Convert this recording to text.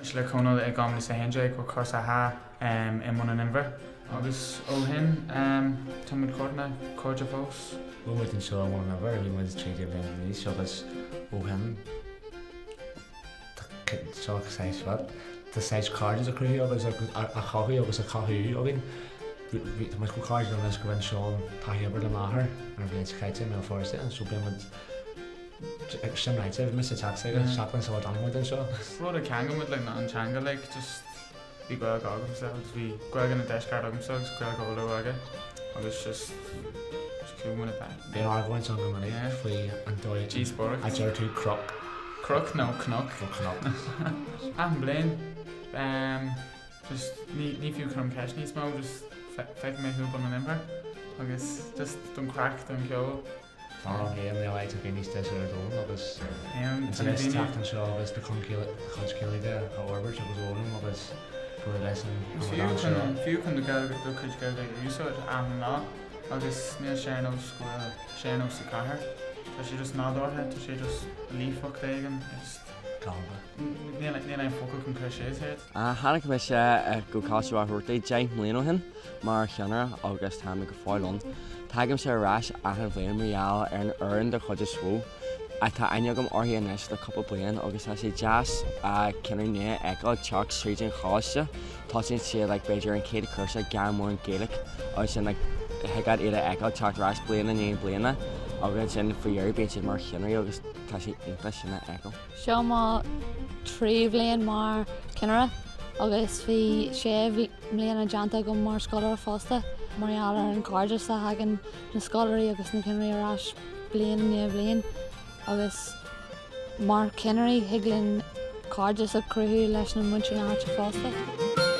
Mise le Conall i 2011 ó chúrsa H i mBun an Inbhir agus ó shin tá muid cairde, cairde fós. Bhuail muid anseo i mBun an Inbhir, bhí muid 13 bliain d'aois agus ó shin tá seo saghas rud, tá saghas cairdeas á cruthú agus á chothú agus á chothú againn. Tá muid chomh cairdiúil anois go rinne Seán taithí oibre le m'athair an bhliain seo caite i mBéal Feirste so bíonn muid Sin ráite, bhí mise ag teacht chuige seachtain sular dtáinig muid anseo. Rud a cheangail muid like ná an teanga like just bhí Gaeilge agamsa agus bhí Gaeilge na deisceart agamsa agus Gaeilge Uladh aige agus just just chuaigh muid a Bíonn argóint ann go minic faoi an dóigh Díospóireacht. a deir tú croc. Croc nó cnoc. Nó cnoc. Achan bliain um, just ní ní fiú cuirim ceist níos mó just feicfidh mé thú Bun an Inbhir agus just don craic don cheol. Dar ndóigh, níl áit ar bith níos deise ar domhan agus an deis teacht anseo agus do chuid Gaeilge a fhorbairt agus a fhoghlaim agus bualadh leis an amadán seo. Fiú chun do Ghaeilge, do chuid Gaeilge a úsáid achan lá agus níl sé ar nós go bhfuil sé ar nós sa chathair. Tá sé just nádúrtha, tá sé just líofacht éigin, just Gallda. Níl aon focal chun cur síos air. Tháinig mise go Coláiste Mhaigh Rabhartaigh 10 mbliana ó shin. mar cheannaire agus tá mé go fóill ann. Tagaimse ar ais achan bhliain mar gheall ar an fhoireann de chuid is mó atá aithne agam orthu anois le cúpla bliain agus tá sé deas ceannairí nua a fheiceáil ag teacht tríd an choláiste. Tosaíonn siad like b'fhéidir an chéad chúrsa gan mórán Gaeilge agus ansin like thig leat iad a fheiceáil ag teacht ar ais bliain i ndiaidh bliana agus ansin faoi dheireadh bíonn siad mar cheannairí agus tá sé iontach sin a fheiceáil. Seo mo tríú bhliain mar cheannaire agus bhí sé mbliana déanta agam mar scoláire fosta, mar gheall ar an gcairdeas a thagann na scoláirí agus na ceannairí ar ais bliain i ndiaidh bhliain agus mar cheannairí thig linn cairdeas a chruthú leis na muintir na háite fosta.